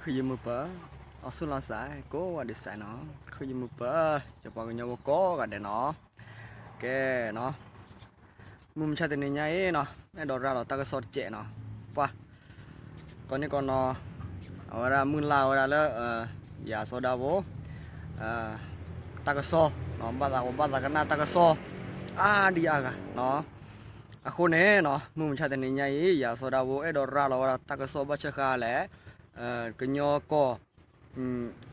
ခုယမုၢ်ပၢၤ, အီၣ်ဆူၣ်လီၤစဲး ကိးဂၤဒဲးစဲးနီၤ, ခုယမုၢ်ပၢၤ ယပှၤကညီဖိကိးဂၤဒဲးနီၤ, ကဲနီၤ, မုၢ်မဆါတနံၤညါအံၤနီၤ, အဲၣ်ဒိးရၤလီၤတၢ်ကစီၣ်တစဲးနီၤ, ပှၤ ကိးနံၤကိးနီၤ, အဝဲဒၣ်မုၢ်လၢ်ဝဲဒၣ်လၢ ယၤစီၤဒၤဖိ တၢ်ကစီၣ်, ဘၣ်သးအိၣ်ဘၣ်သးကနၣ်တၢ်ကစီၣ် အါဒံအါဂၤနီၤ, အဃိန့ၣ်နီၤ မုၢ်မဆါတနံၤညါအံၤ ယၤစီၤဒၤဖိအဲၣ်ဒိးရၤလီၤဝဲဒၣ်တၢ်ကစီၣ်ဘၣ်ဆၣ်ဃးလဲၣ်, ကညီကီၢ်,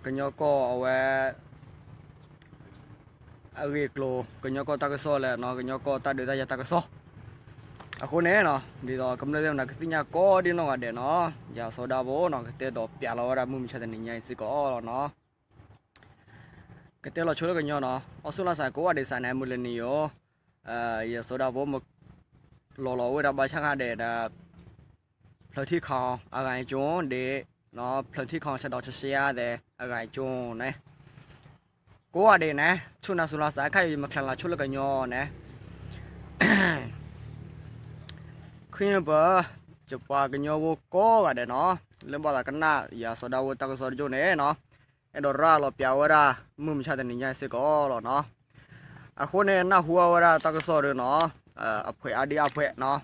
ကညီကီၢ်အဝဲ အဂ့ၢ်အကျိၤ ကညီကီၢ်တၢ်ကစီၣ်လဲၣ်နီၤ, ကညီကီၢ်တၢ်ဒုးတၢ်ယၤတၢ်ကစီၣ်, အဃိန့ၣ်နီၤ ဒ်သိးကမျၢၢ်သ့ၣ်မနၤကသ့ၣ်ညါကိးဒံနီၢ်ဂၤဒဲးနီၤ, ယၤစီၤဒၤဖိနီၤ ကတဲဒီးပျးလီၤဝဲဒၣ်မုၢ်မဆါတနံၤညါအံၤစ့ၢ်ကီးလီၤနီၤ, ကတဲလီၤဆိလၢကညီနီၤ, အီၣ်ဆူၣ်လီၤစဲး ကိးဂၤဒဲးစဲးန့ၣ် မုၢ်လၢနံၤယိၤ, ယၤစီၤဒၤဖိမၢလီၤလီၤဝဲဒၣ်ဘၣ်ဆၣ်ဃးဒဲးဒီး ဖျၢၣ်ထံခီအဂၤအံၤကၠိဒဲး, ဖျၢၣ်ထံခီဆဲးဒီးဆဲးဆဲးယါသဲး အဂၤအံၤကၠိန့ၣ်, ကိးဂၤဒဲးန့ၣ် ဆူၣ်နၤဆူၣ်လီၤစဲး ခါအံၤယမၤချ့လီၤဆိလၢကညီန့ၣ်, ခုပၢၤ ယပှၤကညီဖိကိးဂၤဒဲးနီၤ, လၢဘၣ်သးကနၣ်ယၤစီၤဒၤဖိတၢ်ကစီၣ်တကၠိန့ၣ်နီၤ, အဲၣ်ဒိးရၤလီၤပျးဝဲဒၣ် မုၢ်မဆါတနံၤညါစ့ၢ်ကီးလီၤနီၤ, အဃိန့ၣ် နၢ်ဟူဝဲဒၣ်တၢ်ကစီၣ်ဒီးနီၤ, အဖှဲးအါဒံအါဖှဲးနီၤ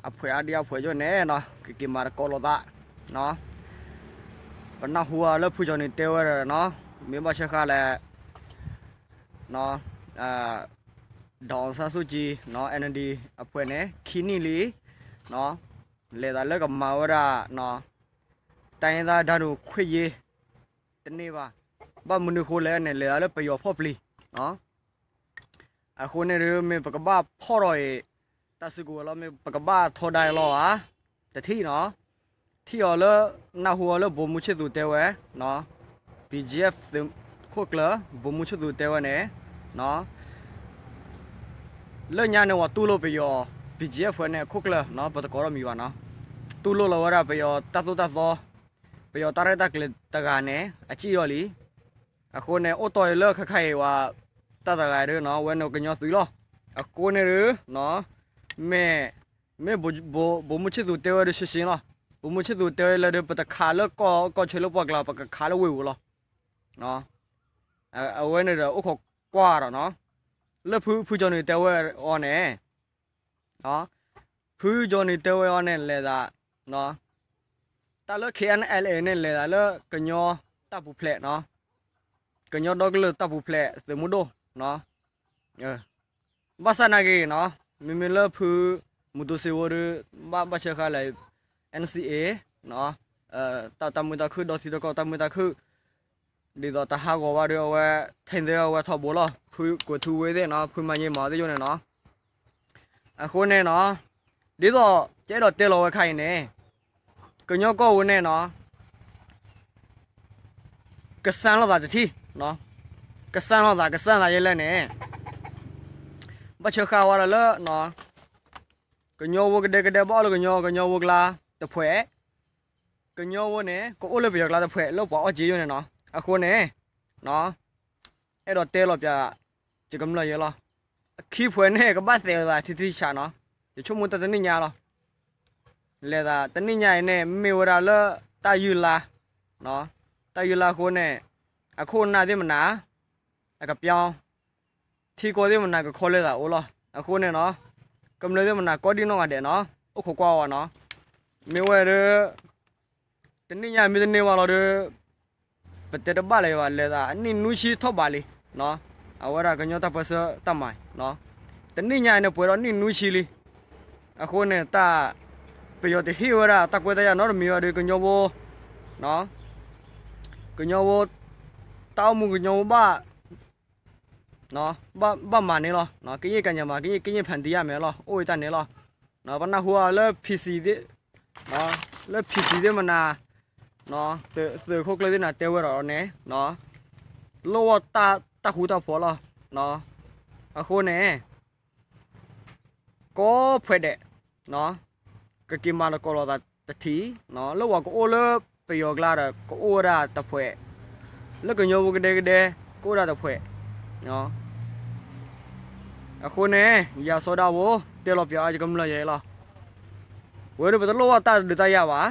အဖှဲးအါဒံအါဖှဲးယိၣ်န့ၣ်နီၤ ကက့ၤမၤတကိးလိာ်သး, ပနၢ်ဟူအီၤလၢဖုကၠီၤနံၤတဲဝဲဒၣ်နီၤ, မ့ၢ်ဘၣ်ဆၣ်ဃးလဲၣ်, ဒေါ်အောင်ဆန်းစုကြည်နီၤ NLD အဖှဲးန့ၣ် ခံနံၣ်လံ, လဲၤသးလၢကမၤဝဲဒၣ် တိုင်းရင်းသားတန်းတူခွင့်ရေး တန့ၢ်ဘၣ်, ဘၣ်မနုၤဃိလဲၣ်န့ၣ် လဲၤသးလၢပယီၤဖီၣ်ပျံၤ အဃိန့ၣ်ဒီး မ့ၢ်ပကဘၣ်ဖီၣ်ထီၣ်အံၤ တၢ်စုကဝဲၤလီၤ မ့ၢ်ပကဘၣ်ထီဒါအံၤလီၤဧါ, တထံၣ်နီၤ, ထံၣ်အီၤလၢ နၢ်ဟူအီၤလၢ ဗိုလ်မှူးချစ်သူ တဲဝဲ, BGF သုးခိၣ်ကျၢၢ် ဗိုလ်မှူးချစ်သူ တဲဝဲန့ၣ်, လၢညါန့ၣ် ပှၤတူၢ်လိာ်ပယီၤ BGF ဖဲန့ၣ် အခိၣ်ကျၢၢ်နီၤ ပတကိးထီၣ်မံၤဘၣ်နီၤ, တူၢ်လိာ်လီၤဝဲဒၣ်ပယီၤတၢ်သိၣ်တၢ်သီ, ပယီၤတၢ်ရဲၣ်တၢ်ကျဲၤတဂၤန့ၣ် အစံၣ်အီၤလံ, အဃိန့ၣ် အိၣ်တီၢ်အံၤလၢခဲခါအံၤဝဲ တၢ်တဂၤဒီးနီၤ ဝဲန့ၣ်ကညီသုးလီၤ, အဃိန့ၣ်ဒီး မ့ၢ် မ့ၢ် ဗိုလ်မှူးချစ်သူ တဲဝဲဒီး ရှင်းရှင်းလီၤ, ဗိုလ်မှူးချစ်သူ တဲဝဲလၢဒီး ပတခးလၢကီၢ်ဆၢလၢပှၢ်ကျါ ပကခးလၢဝ့ၢ်ပူၤလီၤ, အဝဲန့ၣ်ဒီး အိၣ်ခိးကွၢ်ဒီးနီၤ, လၢဖုကၠီၤနံၤတဲဝဲအီၤန့ၣ် ဖုကၠီၤနံၤတဲဝဲအီၤန့ၣ် လဲၤသး တၢ်လၢ KNLA န့ၣ် လဲၤသးလၢကညီတၢ်ပူၤဖျဲးနီၤ, ကညီဒီကလုာ်တၢ်ပူၤဖျဲးသုးမုၢ်ဒိၣ်နီၤ, ဘၣ်ဆၣ်နာ်က့နီၤ, မ့မ့ၢ်လၢဖု မူတူစ့ဝိဒီး ဘၣ်ဘၣ်ဆၢဃာ်လၢ NCA တၢ်မုာ်တၢ်ခုၣ် ဒီးထံဒီကီၢ်တၢ်မုာ်တၢ်ခုၣ် ဒ်သိးတဟးဂီၤဘၣ်ဒီး အဝဲ ထံၣ်သ့အဝဲထီဘိလီၤ, ဖုကွဲၤထူဝ့သ့ၣ်နီၤ, ဖုမၤယ့မၤအီၤသ့ၣ်ယိၣ်န့ၣ်နီၤ, အဃိန့ၣ်နီၤ, ဒ်သိး ကအဲၣ်ဒိးတဲလီၤဝဲခါအံၤန့ၣ်, ကညီကီၢ်ဝဲန့ၣ်နီၤ ကစၢ်လိာ်သးတထံၣ်, ကစၢ်လိာ်သး ကစၢ်သးယဲလဲၣ်န့ၣ်, ဘၣ်ဆၢဃာ်ဝဲဒၣ်လၢ ကညီဖိကဒဲကဒဲ ဘၣ်အီၣ်လၢကညီ ကညီဖိကျါတဖှဲး, ကညီဖိန့ၣ် ကအိၣ်လၢပယီၤကျါတဖှဲး လၢပှၤအီၣ်က့ယိၣ်န့ၣ်နီၤ, အဃိန့ၣ် အဲၣ်ဒိးတဲလီၤပျး ယကမျၢၢ်ယဲလီၤ, အခံဖှဲးန့ၣ်ကဘၣ်သဲးလိာ်သးထံထံဆးနီၤ, ယဆိကမိၣ်တၢ်တနံၣ်ညါလီၤ, လဲၤသးတနံၣ်ညါအံၤန့ၣ် မ့ၢ်ဝဲဒၣ်လၢတၢ်ယုၢ်လါ, တၢ်ယုၢ်လါအဃိန့ၣ်, အခိၣ်အနၢ်သ့ၣ်မနၤ အကပျီ ထံကီၢ်သ့ၣ်မနၤကခီလၢသးအိၣ်လီၤ, အဃိန့ၣ်နီၤ, ကမျၢၢ်သ့ၣ်မနၤကိးဒံနီၢ်ဂၤဒဲးနီၤ, အိၣ်ခိးကွၢ်ဝဲနီၤ, မ့ၢ်ဝဲဒီး တနံၣ်ညါမ့ၢ်တန့ၢ်ဘၣ်လီၤဒီး ပတဲတဘၣ်လၢၤဘၣ် လဲၤသးအနံၣ်နွံဆံထီၣ်ဘးလံ, အဝဲဒၣ်ကညီတၢ်ပၢဆှၢတၢ်မၤ, တနံၣ်ညါအံၤန့ၣ် ပှဲၤဒီးနံၣ်နွံဆံလံ, အဃိန့ၣ် တၢ် ပယီၤတဟ့ၣ်ဝဲဒၣ်တၢ်ကွဲးတၢ်ယာ်နီတမံၤဘၣ်ဒီး ကညီဖိ ကညီဖိ တၢ်အိၣ်မူကညီဖိဘၣ် ဘၣ်မၤန့ၣ်လီၤ, ကယဲၢ်ကညးမၤ ကယဲၢ် ကယဲၢ်ဖျၢၣ်ဒံးယါမဲာ်လီၤ အိၣ်ဝဲတၢ်န့ၣ်လီၤ, ပနၢ်ဟူအီၤလၢ PC သ့ၣ်, လၢ PC သ့ၣ်မနၤ, သုးခိၣ်ကျၢၢ်သ့ၣ်နၤတဲဝဲဒီးန့ၣ်, လိၣ်ဝဲတၢ်ဃူတၢ်ဖိးလီၤ, အဃိန့ၣ် ကိးဖှဲးဒဲး ကက့ၤမၤသကိးလိာ်သးတထံၣ်, လၢပှၤကအိၣ်လၢပယီၤကျါဒီး ကအိၣ်ဝဲဒၣ်တဖှဲး, လၢကညီဖိကဒဲကဒဲ ကအိၣ်ဝဲဒၣ်တဖှဲး, အဃိန့ၣ် ယၤစီၤဒၤဖိ တဲလီၤပျးအါယကမျၢၢ်ယဲလီၤ, ဝဲဒၣ်ပတလိၣ်ဘၣ်တၢ်ဒုးတၢ်ယၤဘၣ်,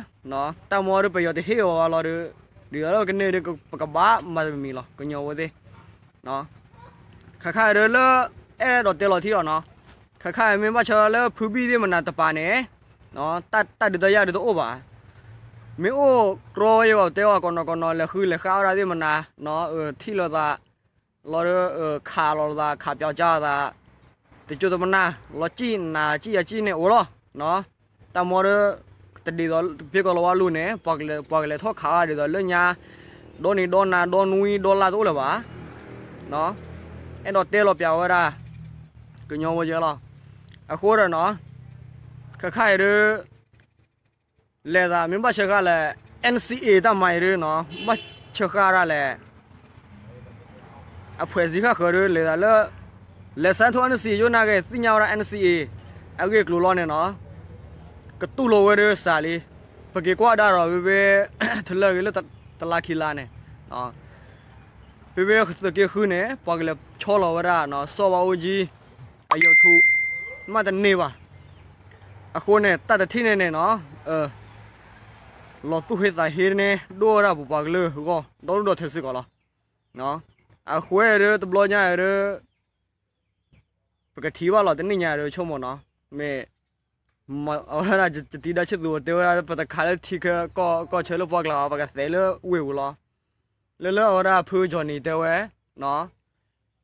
တၢ်မ့ၢ်ဒီးပယီၤတဟ့ၣ်အီၤလီၤဒီး, ဒ်သိးလၢကန့ၢ်ဒီးပကဘၣ်မၤတမံၤလီၤ ကညီဖိသ့ၣ်, ခါခါအံၤဒ်လၢ အဲၣ်ဒိးတဲလီၤထံလီၤနီၤ, ခါခါအံၤမ့ၢ်ဘၣ်ဆၣ်လၢဖုဘံၣ်သ့ၣ်မနၤတပၤန့ၣ်, တၢ်ဒုးတၢ်ယၤဒုးတအိၣ်ဘၣ်, မ့ၢ်အိၣ်တြီဝဲယဂီၤတဲဝဲကနီၤကနီၤ လဲၤဃုလဲၤဃါဝဲဒၣ်သ့ၣ်မနၤ, ထံၣ်လိာ်သး လီၤဒီး ခးလီၤသး ခးပၠီကၠါသး, တကၠိတမနၤ, လီၤစံၣ်နၤစံၣ်ယၤစံၣ်န့ၣ်အိၣ်လီၤ, တၢ်မ့ၢ်ဒီး တဒ်သိး ပ့ၤကီၤလၤဝါလူၤန့ၣ် ပှၤကလဲၤထီၣ်ခးဒ်သိးလၢညါ, ဒီနံၤဒီနၤ ဒီနွံဒီလါတအိၣ်လၢၤဘၣ်, အဲၣ်ဒိးတဲလီၤပျးဝဲဒၣ် ကညီဖိယဲလီၤ, အဃိဒီးနီၤ, ခါခါအံၤဒ် လဲၤသးမ့ၢ်ဘၣ်ဆၢဃာ်လဲၣ်, NCA တၢ်မၤအံၤဒ်နီၤ ဘၣ်ဆၢဃာ်ဒၣ်လဲၣ်, အဖှဲးစ့ၢ်ဃာ်ဃၢၤဒ်လဲၤသးလၢ လဲၤဆါထိ NCA ယိၣ်နၢ်ဂ့ၤ သ့ၣ်ညါဝဲဒၣ် NCA အဂ့ၢ်အကျိၤလီၤန့ၣ်နီၤ, ကတူၢ်လိာ်ဝဲဒၣ်စးလံ, ပက့ၤကွၢ်ဒၣ်ဒီး ဝဲဝဲ တလၢဂ့ၤလၢတလါခံလါန့ၣ်, ဝဲဝဲသုးက့ဃုန့ၣ် ပှၤကလဲၤဆီလီၤဝဲဒၣ်နီၤ စီၤဘးအူကၠံ အ YouTube မ့ၢ်တန့ၢ်ဘၣ်, အဃိန့ၣ် တၢ်တထံၣ်န့ၣ်န့ၣ်နီၤ, လီၤသူၣ်ဟ့သးဟ့န့ၣ် ဒိၣ်ဝဲဒၣ်ပပှၤကလုာ်အဂီၢ် ဒီဒူၣ်ဒီထၢစ့ၢ်ကီးလီၤ, အဃိဒ်တဘျီညါဒ် ပကထံၣ်ဘၣ်လီၤ တနံၣ်ညါဒ်ဆိကမိၣ်နီၤ, မ့ၢ် အဝဲဒၣ်ကတံၤဒါဆ့သူးတဲဝဲဒၣ် ပတခးလၢထံကီၢ်ဆၢလၢပှၢ်ကျါ ပကသဲးလၢဝ့ၢ်ပူၤလီၤ, လၢလၢအဝဲဒၣ်ဖုကၠီၣ်နံၤတဲဝဲ,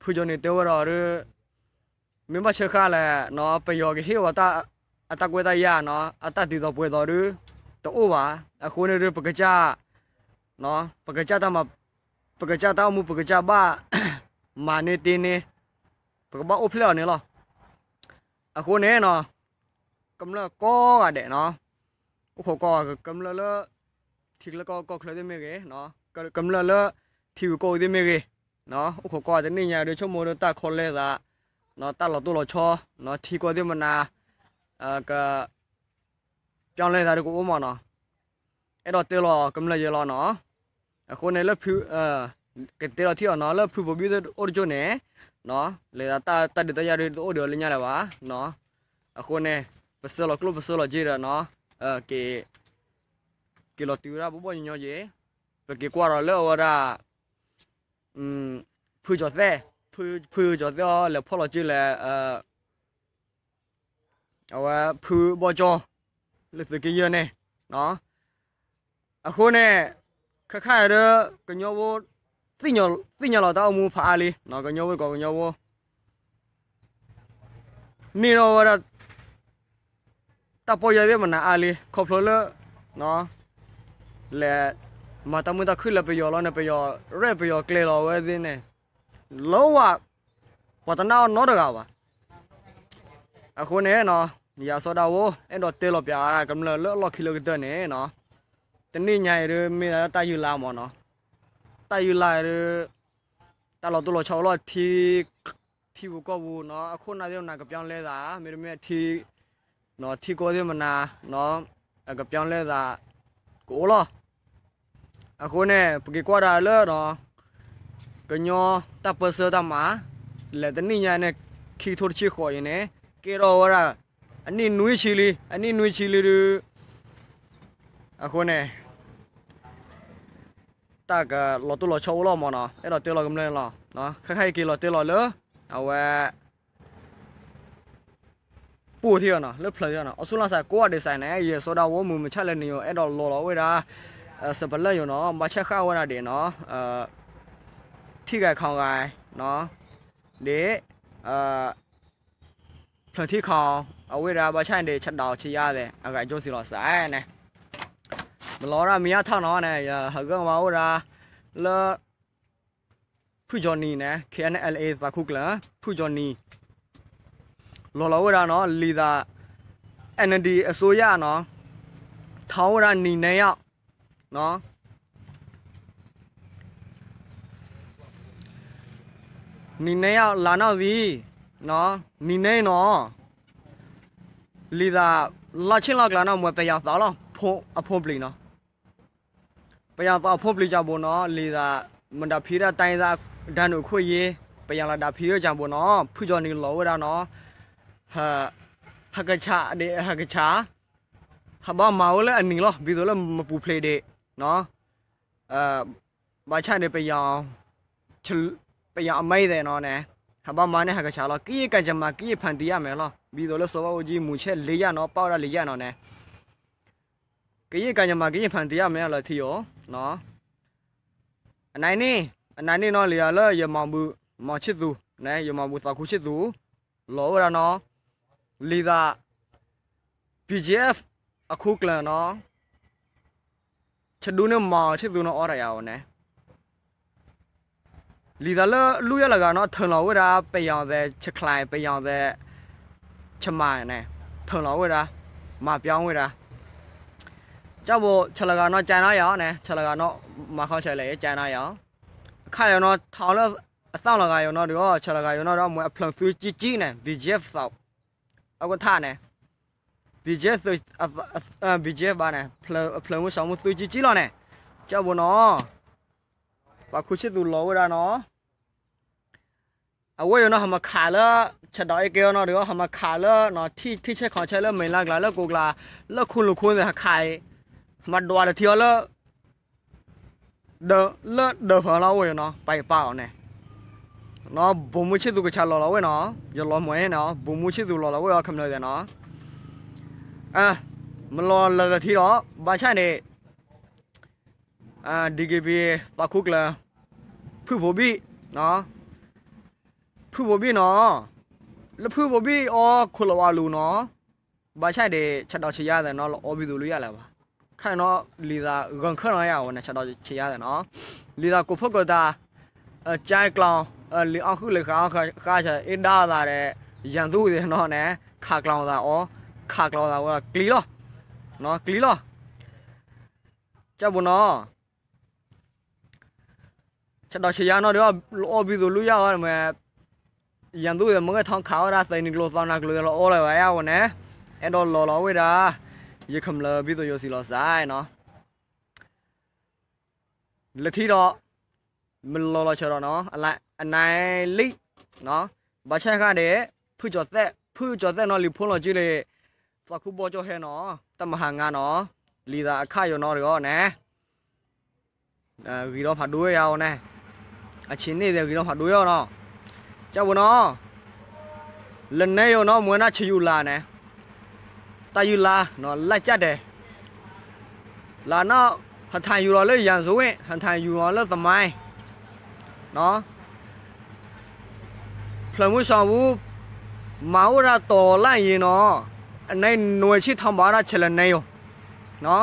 ဖုကၠီၣ်နံၤတဲဝဲဒီး မ့ၢ်ဘၣ်ဆၢဃာ်လဲၣ်နီၤ ပယီၤကဟ့ၣ်ဝဲ အတၢ်ကွဲးတၢ်ယာ်နီၤ အတၢ်တံၤသီၣ်ပှဲၤသီၣ်ဒ် တအိၣ်ဘၣ်, အဃိန့ၣ်ဒ် ပကစၢ် ပကစၢ်တၢ်မၤ ပကစၢ်တၢ်အိၣ်မူ ပကစၢ်ဘၣ် မၤန့ၢ်တ့န့ၢ် ပကဘၣ်အိၣ်ဖျဲၣ်အီၤန့ၣ်လီၤ, အဃိန့ၣ်နီၤ ကမျၢၢ်ကိးဂၤဒဲးနီၤ အိၣ်ခိးကွၢ်ကမျၢၢ်လၢ ထံချၢကီၢ်ချၢသ့ၣ်မ့ၢ်ဂ့ၤ, ကမျၢၢ်လၢ ထံဂုၤကီၢ်ဂၤသ့ၣ်မ့ၢ်ဂ့ၤ, အိၣ်ခိးကွၢ်တနံၣ်ညါဒ်ဆိကမိၣ်ဒ် တၢ်ခီလဲသး တၢ်လီၤတိၢ်လီၤဆီ ထံကီၢ်သ့ၣ်မနၤ က ပြောင်းလဲသးဒ်ကအိၣ်မးနီၤ, အဲၣ်ဒိးတဲလီၤကမျၢၢ်ယဲလီၤနီၤ, အဃိန့ၣ်လၢ ကတဲလီၤထံအီၤနီၤ လၢဖုဘိးဘံၣ်အိၣ်တကၠိန့ၣ် လဲၤသးတၢ်ဒုးတၢ်ယၤဒ်တအိၣ်ဒီးလၢညါလၢၤဘၣ်, အဃိန့ၣ် ပဆၢလီၤကျိၣ်ပဆၢလီၤစ့ဒီးနီၤ, က့ၤလီၤတုၤဝဲဒၣ်ဘီဘီညီညီက့ၤ, ပက့ၤကွၢ်ဒီးလၢအဝဲဒၣ် ဖုကၠီၣ်သဲး, ဖုကၠီၣ်သဲးအီၤလဲၤဖီၣ်လီၤက့ၤလဲၣ် အဝဲဖုဘီကၠီ လၢသုးက့ယဲၢ်န့ၣ်, အဃိန့ၣ် ခဲခါအံၤဒ် ကညီဖိ သ့ၣ်ညါလီၤတၢ်အိၣ်မူဖးအါလံ, ကညီဖိကိးကညီဖိ န့ၢ်ထီၣ်ဝဲဒၣ် တၢ်ပီၢ်ယၢ်သ့ၣ်မနၤအါလံ ခီဖျိလၢ လဲၤမၤတၢ်မုာ်တၢ်ခုၣ်လၢပယီၤလီၤန့ၣ် ပယီၤရဲၣ်ပယီၤကျဲၤလီၤဝဲသ့ၣ်န့ၣ် လၢဝဲ ပှၤတနာ်အီၤနီတဂၤဘၣ်. အဃိန့ၣ် ယၤစီၤဒၣ်ဝိ အဲၣ်ဒိးတဲလီၤပျးကမျၢၢ်လၢအလီၢ်ခံလၢကတၢၢ်န့ၣ် တနံၣ်ညါအံၤဒ်မ့ၢ်ဒၣ်တၢ်ယုၢ်လါမးနီၤ, တၢ်ယုၢ်လါအံၤဒ် တၢ်လီၤတိၢ်လီၤဆီအိၣ်လီၤ ထံပူၤကီၢ်ပူၤနီၤ အခိၣ်နၢ်သ့ၣ်မနၤကပြောင်းလဲသး မ့တမ့ၢ် ထံကီၢ်သ့ၣ်မနၤ ကပြောင်းလဲသး ကအိၣ်လီၤ. အဃိန့ၣ် ပက့ၤကွၢ်ဒၣ်လၢ ကညီတၢ်ပၢဆှၢတၢ်မၤ လဲၤတနံၣ်ညါန့ၣ် ခံကထိတဆံဃိးအံၤန့ၣ် ကဲထီၣ်ဝဲဒၣ် အနံၣ်နွံဆံလံ အနံၣ်နွံဆံလံဒုး အဃိန့ၣ် တၢ်ကလီၤတိၢ်လီၤဆီအိၣ်လီၤမးနီၤ အဲၣ်ဒိးတဲလီၤကမျၢၢ်န့ၣ်လီၤ. ခဲခါအံၤက့ၤလီၤတဲလီၤလၢ အဝဲ ပူၢ်ထံအီၤနီၤ လၢဖျၢၣ်ထံအီၤနီၤ အဆူၣ်လၢ်စးကိးဂၤဒဲးစးန့ၣ် ယဲၢ်စီၤဒၣ်ဝိမုၢ်မဆါလဲၣ်နံၤယိၤ အဲၣ်ဒိးလီၤလီၤဝဲဒၣ် စပလၢၢ်ယိၤနီၤ ဘၣ်ဆၣ်ဃၣ်ဝဲဒၣ်ဒဲးနီၤ ထံဂၤခီဂၤနီၤ ဒ် ဖျၢၣ်ထံခီ အဝဲဒၣ်ဘၣ်ဆၣ်န့ၣ်ဒ် ဆဒၣ်အီၤဆံယါသဲး အဂၤကၠိစံလီၤစးန့ၣ် မလီၤဝဲဒၣ်မံၤယါထီၣ်နီၤန့ၣ် ယဟးဂီၤမၤဝဲဒၣ် လၢ ဖုကၠီၣ်နံၤန့ၣ် KNLA သးခူကျၢၢ် ဖုကၠီၣ်နံၤ လီၤလီၤဝဲဒၣ်နီၤ လံာ်သး NLD အစိုးရနီၤ ထီၣ်ဝဲဒၣ်နံၤနဲအီၤ နံၤနဲအီၤ လါနီၣ်သံ နံၤနဲနီၤ လံာ်သး လီၢ်ဆ့ၣ်လီၢ်ကျါနီၤ မွဲပယီၤသီလီၤ အဖိပျံၤနီၤ ပယီၤသီအဖိပျံၤကၠၢ်ဘိနီၤ လံာ်သး မတၤဖံးဒၣ်တၢ်အံၤသး ဒၣ်နုာ်ခိၣ်ယ့ ပယီၤလီၤဒၣ်ဖံးဒၣ်ကၠၢ်ဘိနီၤ ဖုကၠီၣ်နံၤလီၤဝဲဒၣ်နီၤ ဟကဆး ဒ်ဟကဆး ဟးဘၣ်မၤဝဲလၢအနံၤလီၤ, ဒ်သိးလၢမပူၤဖျဲးဒံး, ဘၣ်ဆၣ်န့ၣ် ပယီၤအမဲသဲးနီၤန့ၣ် ဟးဘၣ်မၤန့ၣ်ဟးကဆှီလီၤ, ကယဲၢ်ကၤယမၤ ကယဲၢ်ဖးတံၢ်ယၢ်မဲာ်လီၤ, ဒ်သိးလၢစီၤဘၣ်အူကၠံမူၤဆဲးလ့ယၢ်နီၤ ပာ်ဝဲဒၣ်လ့ယၢ်နီၤန့ၣ် ကယဲၢ်ကၤယမၤ ကယဲၢ်ဖးတံၢ်ယၢ်မဲာ်လီၤထံဧိၤ အနံၤန့ၣ်, အနံၤန့ၣ်နီၤ လံာ်ယၤလၢယမၤဘူၣ် မၤဆံၣ်သူၤန့ၣ် ယမၤဘူၣ်သးခူဆံၣ်သူၤ လီၤဝဲဒၣ်နီၤ, လံာ်သး BGF အခိၣ်ကျၢၢ်နီၤ, ဆဒူန့ၣ်မၤဆံၣ်သူၤနီၤ အီၣ်တၢ်ယၤဧိၤန့ၣ် လံာ်သးလၢလူယဲၢ်လဂၤနီၤ ထၢလီၤဝဲဒၣ် ပယီၤသဲး ဆဲးချဲး ပယီၤသဲး ဆဲးမၤန့ၣ် ထၢလီၤဝဲဒၣ် မၤပျီဝဲဒၣ် ကၠီဘိ ဆဲးလဂၤနီၤ ကၠဲနီၤယၤန့ၣ် ဆဲးလဂၤနီၤ မၤခီဆဲးလဲၣ် ကၠဲနီၤယၤ အခါယၤနီၤ ထီလၢအသီလဂၤယၤနီၤဒီး ဆဲးလဂၤယၤနီၤဒီး မ့ၢ်အဖျၢၣ်သုကၠံကၠံန့ၣ် BGF သး အကထၣ်န့ၣ် BGF, BGF ဘၣ်န့ၣ် အဖျၢၣ်မုၢ်စီၤမူသုကၠံကၠံလီၤန့ၣ် ကၠီဘိနီၤ ပှၤခူဆံၣ်သူၤလီၤဝဲဒၣ်နီၤ အဝဲယနီၤ ဟးမၤခးလၢ ဆဲးဒီးအ့ကဲအီၤနီၤဒီး ဟးမၤခးလၢ ထံၣ်ဆဲးခီၣ်ဆဲးလၢမဲာ်လါကျါလၢကိးကျါ လၢခိၣ်လူၤခိၣ်သ့ၣ်ဟးခးအံၤ ဟးမၤဒွးတထံအီၤလၢ လၢဒၢးဖၢလီၤဝဲနီၤ ပာ်ယပာ်အီၤန့ၣ် ဗိုလ်မှူးချစ်သူ ကဆးလီၤလီၤဝဲနီၤ ယလီၤမွဲနီၤ ဗိုလ်မှူးချစ်သူ လီၤလီၤဝဲအီၤ ခမျၢၢ်သ့ၣ်နီၤ မလီၤလၢလၢထံဒီး ဘၣ်ဆၣ်န့ၣ် DKBA သးခူကျၢၢ် ဖုၣ်ဖိဘံၣ် ဖုၣ်ဖိဘံၣ်နီၤ လၢဖုၣ်ဖိဘံၣ်အီခိၣ်လီၤဝါလူၤနီၤ ဘၣ်ဆၣ်ဒံး ဆဲးဒီးဆဲးယါသ့ၣ်နီၤ လီၤအီဘံၣ်သိးလၢယၤလၢၤဘၣ် ခါနီၤ လံာ်သးဂီၤခၢၣ်နီၤယၤဝဲန့ၣ် ဆဲးဒီးဆဲးယါသ့ၣ်နီၤ လံာ်သးကိးဖှိၣ်ကိးတၢ် ကၠဲကျီၤ လံာ်အီၣ်ဃုာ်လံာ်ဃါအီၣ်ဃါ အ့ဒါသးဒီး ယၤသူၣ်သ့ၣ်နီၤန့ၣ် ခးကျီၤသးအီၤ ခးကျီၤသးဝဲကျံလီၤ ကျံလီၤ ကၠီဘိနီၤ ဆဲးဒီးဆဲးယါနီၤဒီး လီၤအီဘံၣ်သိးလၢယၤအီၤမ့ၢ် ယၤသူၣ်သ့ၣ်မ့ၢ်ဂဲၤထီၣ်ခးဝဲဒၣ် သဲးနံၤကျိၤသီနၤကျိၤသ့ၣ်လီၤအီလၢၤဝဲယၤဝဲန့ၣ် အဲၣ်ဒိးလီၤလီၤဝဲဒၣ် ယခမျၢၢ်ဘံၣ်သိးယိၤစံၤလီၤစဲနီၤ လၢထံဒီး မလီၤလီၤဆၢဒီးနီၤ အနံၤလံ ဘၣ်ဆၣ်ဃါဒံး ဖုၣ်ကၠီၤသဲး ဖုၣ်ကၠီၤသဲးနီၤ လံာ်ဖိလီၤကၠံလံာ် သးခူဘီကၠီဟဲနီၤ တၢ်မၤဟးငါနီၤ လံာ်သးအခါယိၤနီၤတဂီၢ်န့ၣ် ဂံၤဒီးဖးဒိၣ်ဝဲယၤအီၤန့ၣ် အဆံးန့ၢ်သ့ၣ်ဂံၤဒီးဖးဒိၣ်ဝဲအီၤနီၤ ကၠီဘိနီၤ လၢန့ၣ်ယိၤနီၤ မွဲနၢ်ဆယူၤလါန့ၣ် တၢ်ယူၤလါ လၢကၠၢ်တဲာ် လၢနီၤ ဟးထၢယူၤလီၤလၢယၤစိဝ့ၣ် ဟးထၢယူၤလီၤလၢသမိုင်း ဖျၢၣ်မုၢ်စီၤမူ မၤအိၣ်ဒၣ်တီၤလၢယံၤနီၤ အန့ၣ်နွံဆံထီၣ်ဘၣ်ဒၣ် ဆဲးလၢန့ၣ်ယိၤ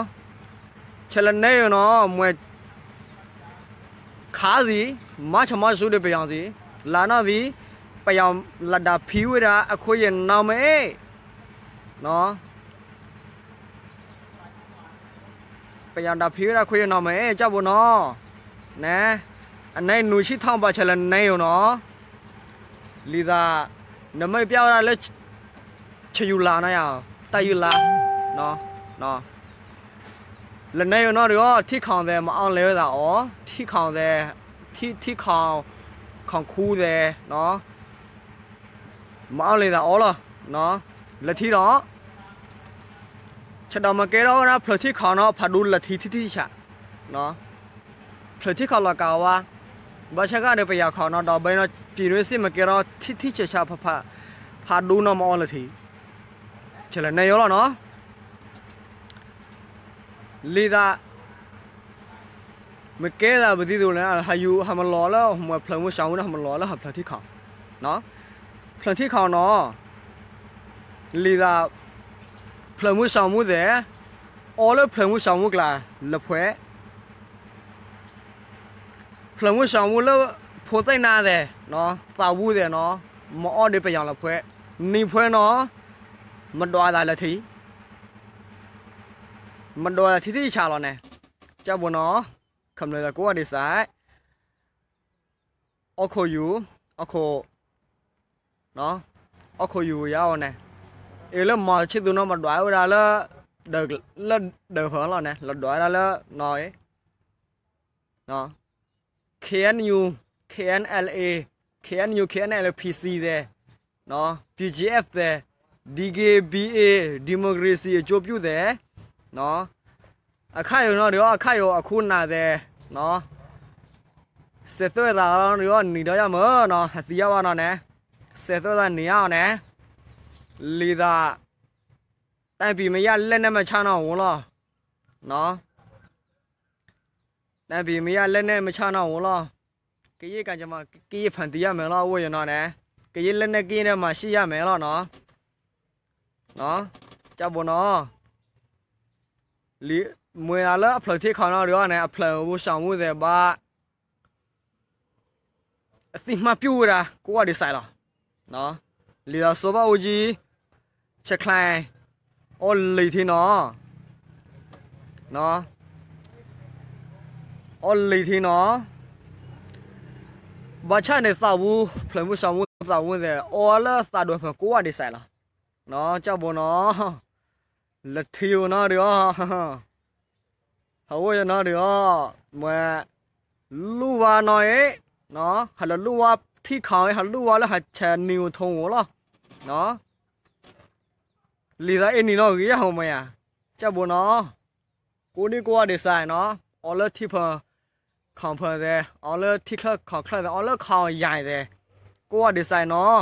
ဆဲးလၢန့ၣ်ယိၤနီၤ မွဲ ခးသံ မၤဆိမၤဆူဒီးပယီၤသံ လၢနီၢ်သံ ပယီၤလၢဒၣ်ဖံးဝဲဒၣ်အခိၣ်ယဲၢ်နီၢ်မ့ၢ်အ့ၣ် ပယီၤဒၣ်ဖံးဝဲဒၣ်ခိၣ်ယဲၢ်နီၢ်မ့ၢ်အ့ၣ် ကၠီဘိနီၤ န့ၣ် အန့ၣ်နွံဆံထီၣ်ဘၣ်ဆဲးလၢန့ၣ်ယိၤနီၤ လံာ်သး နမ့ၢ်ပျၢ်ဝဲဒၣ်လၢ ဆယူၤလါနီၤယၤ တၢ်ယူၤလါ လၢန့ၣ်ယိၤနီၤဒီး ထံခီၣ်သဲး မၤအီၣ်လဲၤဝဲသးအီၤ ထံခီၣ်သဲး ထံ ထံခီၣ် ခီၣ်ခူသဲး မၤအီၣ်လဲၤသးအီၤလီၤ လၢထံဒီး ဆဲးဒီးမၤကဲထီၣ်ဝဲဒၣ်ဖျၢၣ်ထံခီၣ်နီၤ ဖးဒိၣ်လၢထံထံထံဆး ဖျၢၣ်ထံခီၣ်လီၤကးဝါ ဘၣ်ဆၣ်ဃါဒီးပယီၤခီၣ်နီၤ ဒီးဘဲနီၤ ပံၤရ့စ့ၣ်မၤကဲထီၣ်ထံထံဆးဆး ဖးဒိၣ်နီၤမၤအီၣ်လၢထံ ဆဲးလၢန့ၣ်ယိၤလီၤနီၤ လံာ်သး မ့ၢ်ကဲသးပသံသိးလဲၣ် ဟးယူၤ ဟးမၤလီၤလၢ မ့ၢ်ဖျၢၣ်မုၢ်စီၤမူန့ၣ် ဟးမၤလီၤလၢဟးဖျၢၣ်ထံခီၣ် ဖျၢၣ်ထံခီၣ်နီၤ လံာ်သး ဖျၢၣ်မုၢ်စီၤမူသ့ၣ် အီလၢဖျၢၣ်မုၢ်စီၤမူကျါ လၢဖှဲး ဖျၢၣ်မုၢ်စီၤမူလၢ ဖိသ့ၣ်နါသ့ၣ် သးဝူသ့ၣ်နီၤ မၤအီၣ်ဒီးပယီၤလၢဖှဲး နံၤဖှဲးနီၤ မၤဒွးသးလၢထံ မၤဒွးသးထံထံဆးလီၤန့ၣ် ကၠီဘိနီၤ ခမျၢၢ်သကိးဝဲဒ်စး အီၣ်ခိၣ်ယူၤ အီၣ်ခိၣ် အီၣ်ခိၣ်ယူၤယၤအီၤန့ၣ် အ့ၣ်လၢမၤဆံၣ်သူနီၤ မၤဒွးဝဲဒၣ်လၢ လၢဒၢးဖၢလီၤန့ၣ် လီၤဒွးဝဲဒၣ်လၢနီၤ KNU KNLA KNU KNLA PC သ့ၣ် BGF သ့ၣ် DKBA democracy အကျိုးပြုသ့ၣ် အခါယိၤနီၤဒုးအီၤ အခါယိၤအခိၣ်နၢ်သဲးနီၤ, စဲးသွဲၣ်သးနီၤဒုးအီၤ နံၤဒီးယါမၢ်နီၤ ဟသံယါဘၣ်နီၤန့ၣ်, စဲးသွဲၣ်သးနံၤယါအီၤန့ၣ်, လံာ်သး တိုင်းပြည်မရ လက်နက်မချ နီၤဝဲလီၤ. တိုင်းပြည်မရ လက်နက်မချ နီၤဝဲလီၤ. ကရင်ကံကြမ္မာ ကရင်ဖန်တီးရမယ်လီၤ အဝဲယနီၤန့ၣ်, ကရင်လက်နက်ကြီးနဲ့ မရှိရမယ်လီၤနီၤ. ကၠၢ်ဘိနီၤ, မ့ၢ်ဒၣ်လၢအဖျၢၣ်ထံခီၣ်နီၤဒုးအီၤန့ၣ် အဖျၢၣ်မူစီၤမူသဲးဘၣ် အသိမှတ်ပြုဝဲဒၣ် ကိးဂၤဒဲးစးလီၤ. လံာ်စီၤဘၣ်အူကၠံ ဆဲးချဲ အီလံာ်ထံနီၤ, အီလံာ်ထံနီၤ, ဘၣ်ဆၣ်န့ၣ်သးဝူ ဖျၢၣ်မူစီၤမူသးဝူသဲး အီလၢသးဒိၣ်ဖျၢၣ်ကိးဂၤဒဲးစးလီၤ. ကၠၢ်ဘိနီၤ, လၢထံဧိၤနီၤဒုးအီၤ ဟးဝဲယနီၤဒုးအီၤ, မ့ၢ် လူၢ်ဝါနီၤအံၤ, ဟးလၢလူၢ်ဝါထံခီၣ်အံၤ ဟးလူၢ်ဝါလၢဟးဆဲးနံၤအိၣ်ထိၣ်အိၣ်လီၤ. လံာ်သးအ့ၣ်နံၤနီၤဂ့ၤယါဟိမ့ၢ်ယါ, ကၠၢ်ဘိနီၤ, ကိးဒံကိးဂၤဒဲးစးနီၤ, အီလၢထံဖၢၣ် ခီၣ်ဖၢၣ်သဲး အီလၢထံချၢခီၣ်ချၢသဲး အီလၢခီၣ်ယၤသဲး, ကိးဂၤဒဲးစးနီၤ,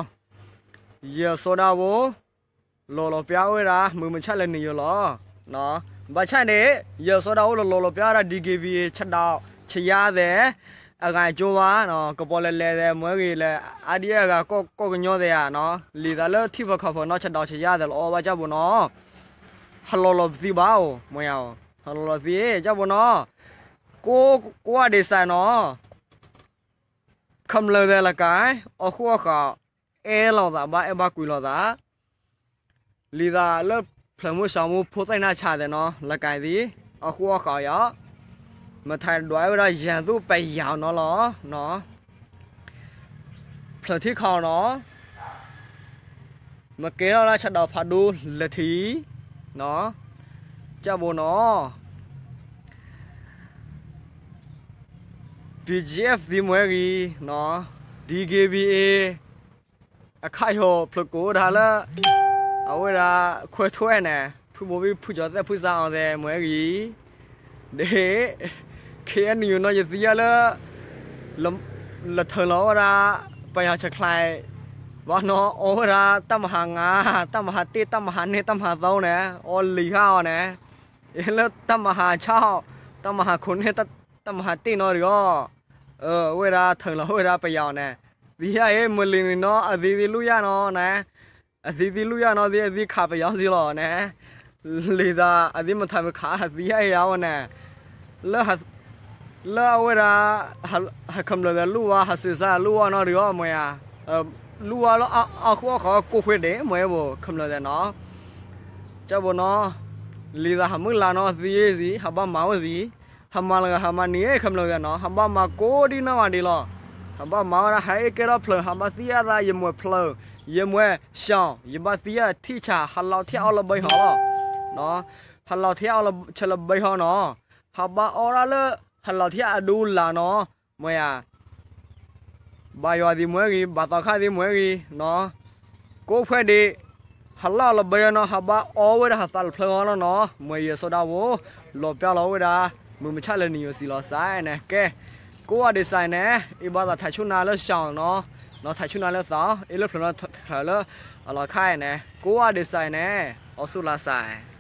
ယဲၢ်စီၤဒၤဝိ လီၤလီၤပျါဝဲဒၣ် မုၢ်မဆါလၢနံၤယိာ်လီၤ. ဘၣ်ဆၣ်န့ၣ် ယဲၢ်စီၤဒၤဝိလီၤလီၤပျါဝဲဒၣ် ဒီးက့ဘံ ဆဒၣ်ဆယါသဲး အဂၤကၠိဘၣ်, ကပီၤလဲၤလဲၤသဲး မွဲဂ့ၤလဲၣ် အါဒံအဂၤ ကီၢ်ကညီသဲးဧါ, လံာ်သးလၢထံဖၢၣ်ခီၣ်ဖၢၣ်နီၤ ဆဒၣ်ဆယါသဲးလီၤအီၤဘၣ် ကၠၢ်ဘိနီၤ, ဟးလီၤလီၤပသံဘၣ်အိၣ် မ့ၢ်ယါ, ဟးလီၤလီၤသံ ကၠၢ်ဘိနီၤ, ကိးဂၤဒဲးစးနီၤ ကမျၢၢ်သဲးလၢကါ အီၣ်ဃူအီၣ်ဃာ် အဲၣ်လိာ်သးဘၣ် အဲၣ်ဘၣ်ကွံလိာ်သး, လံာ်သးလၢဖျၢၣ်မူစီၤမူဖိသ့ၣ်နၢ်ဆါသဲးနီၤ လၢကါသံ အီၣ်ဃူအီၣ်ဃာ်ယီၤ, မထါဒွးဝဲဒၣ်ယၤသူၣ်ပယီၤနီၤလီၤ. ဖျၢၣ်ထံခီၣ်နီၤ မ့ၢ်ကဲထီၣ်လၢဆဒၣ်ဖးဒိၣ်လဲၤထံး, ကၠၢ်ဘိနီၤ, BGF သံမွဲဂ့ၤ, DKBA အခါယိၤဖျၢၣ်ကိးဝဲဒၣ်လၢ အဝဲဒၣ်ခွဲးထွဲန့ၣ် ဖုဘိဘံဖုကၠီၤသဲးဖုစးအီၤသဲးမွဲဂ့ၤ, ဒ် KNU နီၤ ယသံယါလၢ လၢထၢၣ်လီၤဝဲဒၣ် ပယီၤဆဲးချဲ ဘၣ်နီၤ အီဝဲဒၣ် တပ်မဟာငါး, တပ်မဟာတစ်, တပ်မဟာနှစ်, တပ်မဟာသုံး န့ၣ် အီလံာ်ဃာ်အီၤန့ၣ်, လၢ တပ်မဟာခြောက်, တပ်မဟာခုနစ်, တပ်မဟာတစ် နီၤဒုးအီၤ, အဝဲဒၣ်ထၢၣ်လီၤဝဲဒၣ်ပယီၤန့ၣ်, သံယါအံၤ မုၢ်လံၤနံၤနီၤ အသံသံလူၢ်ယါနီၤန့ၣ်, အသံသံလူၢ်ယါနီၤ သံအသံခးပယီၤစ့ၢ်လီၤန့ၣ်, လံာ်သးအသံမထါမခး သံယါအံၤအဝဲန့ၣ် လၢအဝဲဒၣ် ဟးခမျၢၢ်သဲးလူၢ်ဝါ ဟးစံးစါလူၢ်ဝါနီၤဒုးအီၤမ့ၢ်ဧါ, လူၢ်ဝါလၢအီၣ်ဃူအီၣ်ဃာ်ကိးဖှဲးဒဲး မ့ၢ်ဧါဘိ ခမျၢၢ်သဲးနီၤ, ကၠၢ်ဘိနီၤ, လံာ်သးဟးမုၢ်လါနီၤ သံယါစ့ၢ် ဟးဘၣ်မၤဝဲစ့ၢ်, ဟးမၤလၢဂၤဟးမၤနံၤ ခမျၢၢ်သဲးနီၤ ဟးဘၣ်မၤကိးဒံနီၢ်ဂၤဒဲးလီၤ, ဟးဘၣ်မၤဝဲဒၣ် ဟဲအ့ၣ်ကဲထီၣ်ဖျၢၣ် ဟးဘၣ်သံယါသး ယမွဲၣ်ဖျၢၣ်, ယမွဲၣ်စှီၤ ယဘၣ်သံယါထံၣ်ဆၣ် ဟးလီၤထဲအီၤလၢဘဲဟီလီၤ ဟးလီၤထဲအီၤဆၢလၢဘဲဟီနီၤ, ဟးဘၣ်အီဒၣ်လၢ ဟးလီၤထဲအဒူလၢ်နီၤ, မ့ၢ်ဧါ, ဘၣ်ယွၤသံးမွဲဂ့ၤ ဘၣ်သီခါသံးမွဲဂ့ၤနီၤ, ကိးဖှဲးဒဲး ဟးလီၤလၢဘဲဟီနီၤ ဟးဘၣ်အီဝဲဒၣ်ဟးသးလၢဖျၢၣ်ဂီၢ်နီၤနီၤ, မ့ၢ်ယဲၢ်စီၤဒၤဝိ လီၤပျါလီၤဝဲဒၣ် မုၢ်မဆါလၢနံၤယိာ်စံးလီၤစဲးန့ၣ် ကဲ, ကိးဂၤဒဲးစးန့ၣ် အ့ၣ်ဘၣ်သးထးဆူၣ်နၤလၢစှီၤနီၤ, နီၤထးဆူၣ်နၤလၢသီ, အ့ၣ်လၢဖျၢၣ်နီၤထးလၢအလီၤခါန့ၣ် ကိးဂၤဒဲးစးန့ၣ် အီၣ်ဆူၣ်လီၤစဲး